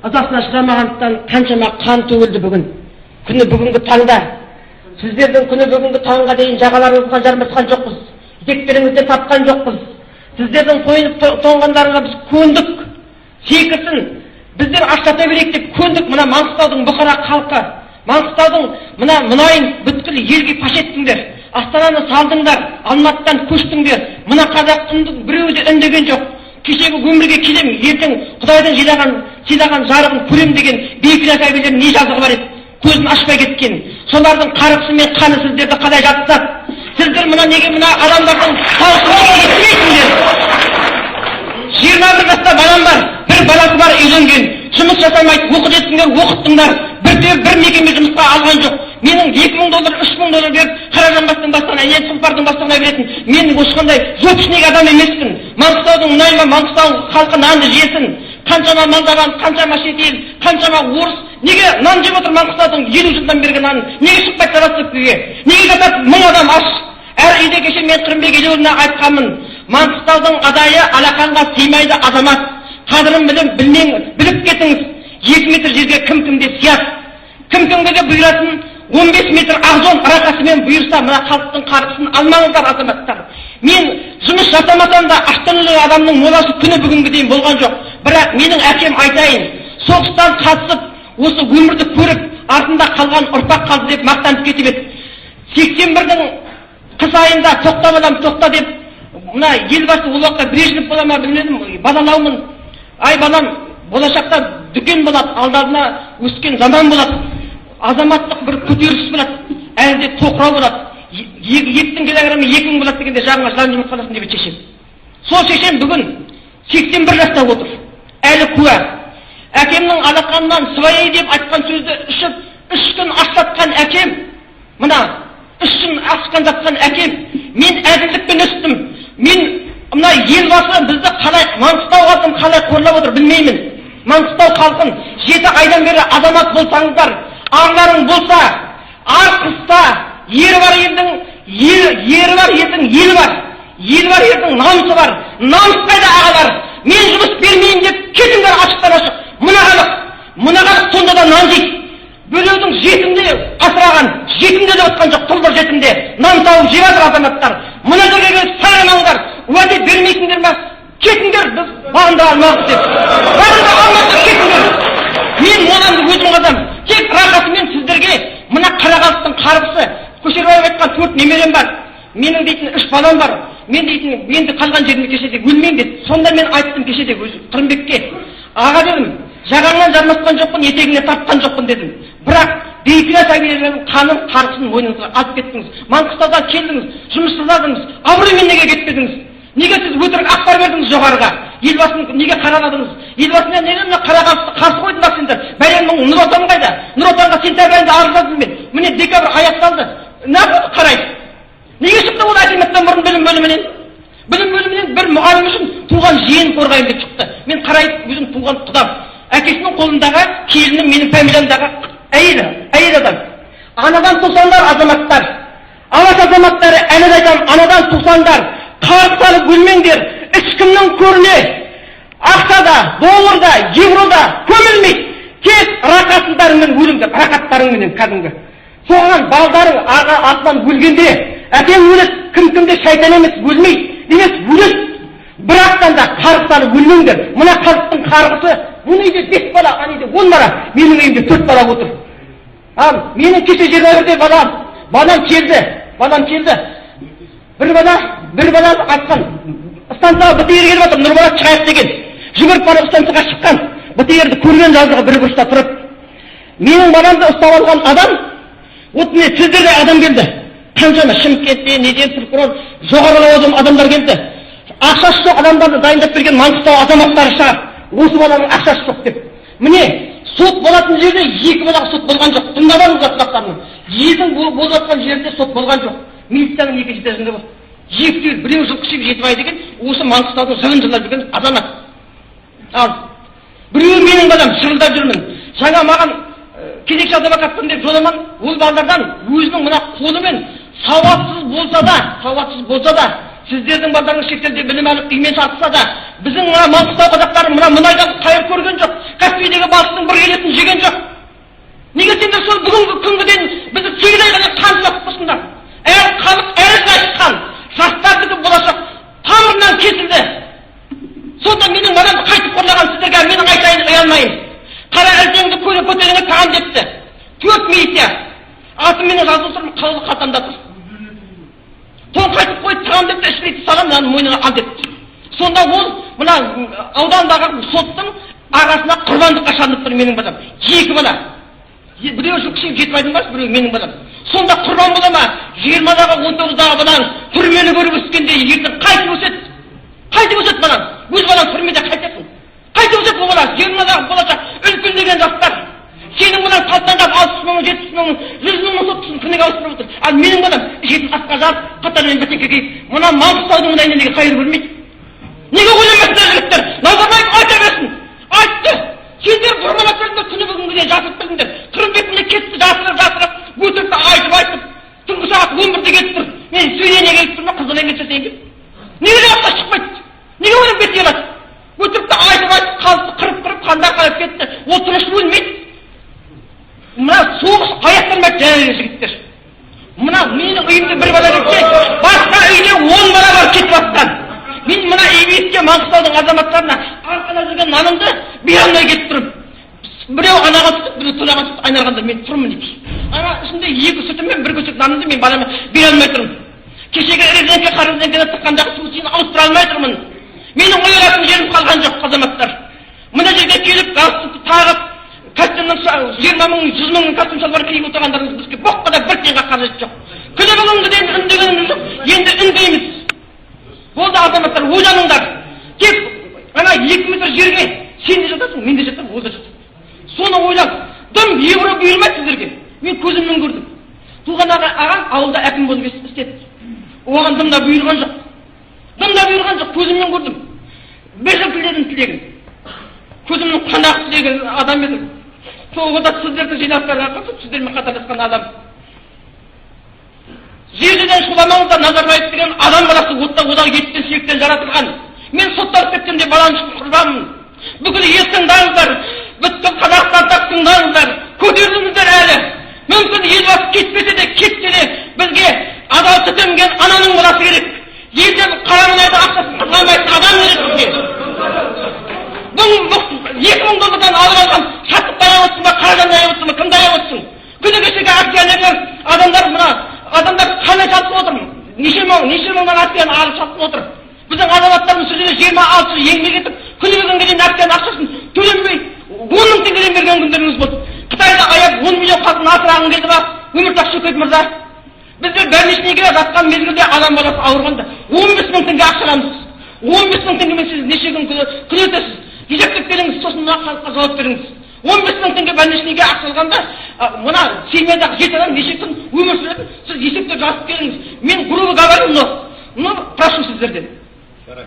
Ызасына шыдамағандықтан қаншама қан төгілді. Бүгін күні бүгінгі таңда сіздердің күні бүгінгі таңға дейін жағаларыңызға жармасқан жоқпыз, етектеріңізден тапқан жоқпыз. Сіздердің қойынып тоңғандарыңа біз көндік, секірсін, біздер аштата берейік деп көндік. Мына Маңғыстаудың бұқара халқы, Маңғыстаудың мына мұнайын бүткіл елге паш еттіңдер, Астананы салдыңдар, Алматыдан көштіңдер. Мына қазақтың біреуі де үндеген жоқ. Кешегі өмірге келем, ертең Құдайдың жинаған, сыйлаған жарығын көрем деген бейкүнә сәбилердің не жазығы бар еді, көзін ашпай кеткен? Солардың қарғысы мен қаны сіздерді қалай жатқызады? Сіздер мына неге мына адамдардың дауысын неге естімейсіңдер? 21 жаста балам бар, бір баласы бар, үйленген, жұмыс жасамайды. Оқы десіңдер, оқыттыңдар, бір мекеме жұмысқа алған жоқ. Менің 2000 доллар, 3000 доллар беріп, Қаражанбастың бастығына, не Тұлпардың бастығына беретін мен ешқандай жопшник адам емеспін. Маңғыстаудың мұнайы ма, Маңғыстау халқы нанды жесін. Қаншама молдаван, қаншама шетел, қаншама орыс неге нан жеп отыр? Маңғыстаудың 50 жылдан бергі нанын неге шықпайды забастовкаге? Неге жатады 1000 адам аш әр үйде? Кеше мен Қырымбек Елеуұлына айтқанмын: Маңғыстаудың адайы алақанға сыймайды, азамат қадірін біліп, білмең, біліп кетіңіз. 2 метр жерге кім кімде сияды, кім кімге де бұйыратын 15 метр ақ рақасымен бұйырса, мына халықтың қарғысын алмаңыздар, азаматтар. Мен жұмыс жасамасам да, аштан өлген адамның моласы күні бүгінге дейін болған жоқ. Бірақ менің әкем, айтайын, соғыстан қатысып, осы өмірді көріп, артында қалған ұрпақ қалды деп мақтанып кетіп еді. 81-дің қыс айында «Тоқта, балам, тоқта» деп, мына Елбасы, ол уақытта Брежнев бола ма, білмедім, балалаумын. «Ай, балам, болашақта дүкен болады, алдарына өскен заман болады, азаматтық бір көтеріліс болады, әлі де тоқырау болады, еттің килограммы 2000 болады дегенде, жағыңа жылан жұмыртқа аласың» деп еді шешем. Сол шешем бүгін 81 жаста отыр, әлі куә. Әкемнің алақанынан «свои» деп айтқан сөзді ішіп, 3 күн аштатқан әкем, мына 3 күн ашқан жатқан әкем. Мен әділдікпен өстім. Мен мына Елбасы бізді қалай, Маңғыстау халқын қалай қорлап отыр, білмеймін. Маңғыстау халқын 7 айдан бері, азамат болсаңыздар, арларың болса, ар қысса, ері бар елдің ері бар, елдің елі бар, елі бар елдің намысы бар. Намыс қайда, ағалар? «Мен жұмыс бермеймін» деп кетіңдер ашықтан ашық. Мына халық, мына халық сонда да нан жейді. Біреудің жетімде асыраған, жетімде деп отқан жоқ, тұлдыр жетімде нан тауып жеп жатыр азаматтар. Мына жерге келіп сайрамаңдар. «Уәде бермейсіңдер ма, кетіңдер, біз бағындыра алмадық» деп, бағындыра алмасақ, кетіңдер. Мен моламды өзім қазамын, тек рақасымен сіздерге мына қара халықтың қарғысы. Көшербаев айтқан: «Төрт немерем бар менің» дейтін, «үш балам бар мен» дейтін, «енді қалған жеріме кешеде өлмеймін» деді. Сонда мен айттым кешеде өзі Қырымбекке: «Аға, – дедім, – жағаңнан жармасқан жоқпын, етегіңнен тартқан жоқпын», – дедім. Бірақ бейкүнә сәбилердің қанын, қарғысын мойныңызға алып кеттіңіз. Маңғыстаудан келдіңіз, жұмыссыздадыңыз, абыроймен неге кетпедіңіз? Неге сіз өтірік ақпар бердіңіз жоғарыға? Елбасын неге қараладыңыз? Елбасына неге мына қара халықты қарсы қойдыңдар сендер? Бәлен мың Нұр Отан қайда? Нұр Отанға сентябрь айында арыз жаздым мен. Міне, декабрь аяқталды, неғып қарайды? Неге шықты ол әкіматтан бұрын білім бөлімінен? Білім бөлімінен бір мұғалім үшін туған жиенін қорғаймын деп шықты. Мен қарайды, өзім туған құдам, әкесінің қолындағы келінім, менің фамилиямдағы әйелі, әйел адам. Анадан тусаңдар, азаматтар, Алаш азаматтары, әлі де айтамын, анадан тусаңдар, қарғыс алып өлмеңдер. Ешкімнің көріне ақша да, доллар да, евро да көмілмейді. Тек рақатсыздарыңмен өліңдер, рақаттарыңменен кәдімгі. Соған балдарың аға артынан өлгенде, әкең өледі, кім кімде шайтан емес, өлмейді емес, өледі. Бірақтан да қарғыс алып өлмеңдер. Мына халықтың қарғысы: мына үйде бес бала, ана үйде 10 бала, менің үйімде төрт бала отыр. Ал менің кеше 21-де балам келді, балам келді. Бір бала айтқан: станцияға БТР келіп жатыр, Нұрболат, шығайық деген. Жүгіріп барып станцияға шыққан. БТР-ді көрген жазығы бір бұрышта тұрып, менің баламды ұстап алған адам. Вот міне, сіздерде адам келді қаншама, Шымкенттен, неден, прокурор, жоғары лауазым адамдар келді. Ақшасы жоқ адамдарды дайындап берген Маңғыстау азаматтары шығар, осы баланың ақшасы жоқ деп. Міне, сот болатын жерде екі балаға сот болған жоқ. Тыңдап алыңыздар құлақтарыңыз. Елдің болып жатқан жерінде сот болған жоқ. Милицияның екінші этажында болды екі түйір, біреуі Жылқышиев Жетібай деген, осы Маңғыстаудың жылын жылап жүрген азамат, ал біреуі менің балам. Шырылдап жүрмін. Жаңа маған кезекші адвокатпын деп Жоламан ол балдардан өзінің мына қолымен, сауатсыз болса да, сауатсыз болса да, сіздердің балдарыңыз шетелде білім алып, үймен шарпыса да, біздің мына Маңғыстау қазақтары мына мұнайдан қайыр көрген жоқ. Каспийдегі балықтың бір келесін жеген жоқ. Неге сендер сол бүгінгі күнге дейін бізді 8 айға дейін қан жылатып тұрсыңдар? Әр халық әрі шыққан жастардікі болашақ тамырынан кесілді. Сонда менің баламды қайтып қорлаған сіздерге менің айтайын, ұялмайын. Қара ілдеңді көтеріңе тағам депті. 4 милиция. Атым менің жазылып тұр, қаулы қалтамда тұр. Тоңқайтып қойып тағам депті, шприцті саламын, мынаның мойнына ал депті. Сонда ол мына аудандағы соттың арасына құрбандыққа шалынып тұр менің балам. 2 бала. Біреуі жылқышиев Жетібайдың баласы, біреуі менің балам. Сонда құрбан бола ма? 20-дағы, 19-дағы балаң түрмені көріп өскенде ертең қайтып өседі? Қайтып өседі балаң? Өз балаң түрмеде қайтесің? Қайтып өседі бұл бала? 20-дағы болашақ үлкен деген жастар. Сенің балаң талтаңдап 60 мың, 70 мың, 100 мың соттысын күніге ауыстырып отыр. Ал менің балам ішетін асқа жарып, қатармен бітеке киіп, мына Маңғыстаудың мындай неге қайыр көрмейді? Неге ойламайсыңдар, жігіттер? Назарбаев айта берсін. Айтты. Сендер бұрмалап бердіңдер, күні бүгінге дейін жасырып келдіңдер. Қырымбек міне кетті, жасырып, жасырып, өтірікті айтып, айтып. Түнгі сағат 11-де келіп тұр. Мен свидание келіп тұрмын, қызығына кетсең деп. Неге жауапқа шықпайды? Неге ойлап кете алады? Өтірікті айтып, айтып, халықты қырып, қырып, қандар қарап кетті. Ол тыныш өлмейді. Мына соғыс аяқталмайды, жаңағы жігіттер. Мына менің үйімде бір бала кетсе, басқа үйде 10 бала бар кетіп жатқан. Мен мына ИБС-ке, Маңғыстаудың азаматтарына арқалап жүрген нанымды бере алмай кетіп тұрмын. Біреу анаған түсіп, біреу тонаған түсіп, айналғанда мен тұрмын дейді. Ана ішінде 2 сүтім мен 1 кусок нанымды мен балама бере алмай тұрмын. Кешегі резеңке, қара резеңкені тыққандағы сусыны ауыстыра алмай тұрмын. Менің ойлатын жерім қалған жоқ, азаматтар. Мына жерге келіп, галстукты тағып, костюмнің 20 мың, 100 мың костюм шалбар киіп отырғандарыңыз бізге боққа да бір тиынға қажет жоқ. Күні бүгінгі дейін үндегеніміз жоқ, енді үндейміз. Болды, азаматтар, ойланыңдар. Тек ана 2 метр жерге сен де жатасың, мен де жатамын, ол да жатады. Соны ойлап, дым евро бұйырмайды сіздерге. Мен көзіммен көрдім. Туған ағам ауылда әкім болып істеді. Оған дым да бұйырған жоқ. Дым да бұйырған жоқ, көзіммен көрдім. 1 жыл тіледім тілегін. Көзімнің қанағы тілеген адам едім. Соғыда сіздердің жиналыстарға қатысып, сіздермен қатарласқан адам. Жерден шуламаңыздар, Назарбаев деген адам баласы отта одағы еттен сүйектен жаратылған. Мен сотталып кеткенде балам үшін құрбанмын. Бүкіл ел тыңдаңыздар, бүткіл Қазақстанда тыңдаңыздар, көтеріліңіздер әлі. Мүмкін Елбасы кетпесе де, кетсе де бізге адал сүт емген ананың баласы керек. Елден қара мұнайдың ақшасын қызғанбайтын адам керек бізге. Бұл 2000 доллардан алып алған шаттықты аяп отырсың ба, қаражанды аяп отырсың ба, кімді аяп отырсың? Күні кешегі акционерлер, адамдар, мына адамдар қалай сатып отыр? Неше мың, неше мыңнан акцияны алып сатып отыр. Біздің азаматтарымыз сол жерде 26 жыл еңбек етіп, күні бүгінге дейін акцияның ақшасын төленбей, 10 мың теңгеден берген күндеріміз болды. Қытайды аяп 10 миллион халқын асырағың келді ма, Өміртақ Шөкеев мырза? Біздер больничныйге жатқан мезгілде адам баласы ауырғанда 15 мың теңге ақша аламыз. 15 мың теңгемен сіз неше күн күнелтесіз? Есептеп келіңіз, сосын мына халыққа жауап беріңіз. 15 мың теңге больничныйге ақша алғанда, мына семьядағы 7 адам неше күн өмір сүреді, сіз есептеп жазып келіңіз. Мен грубо говорю, но прошу сіздерден.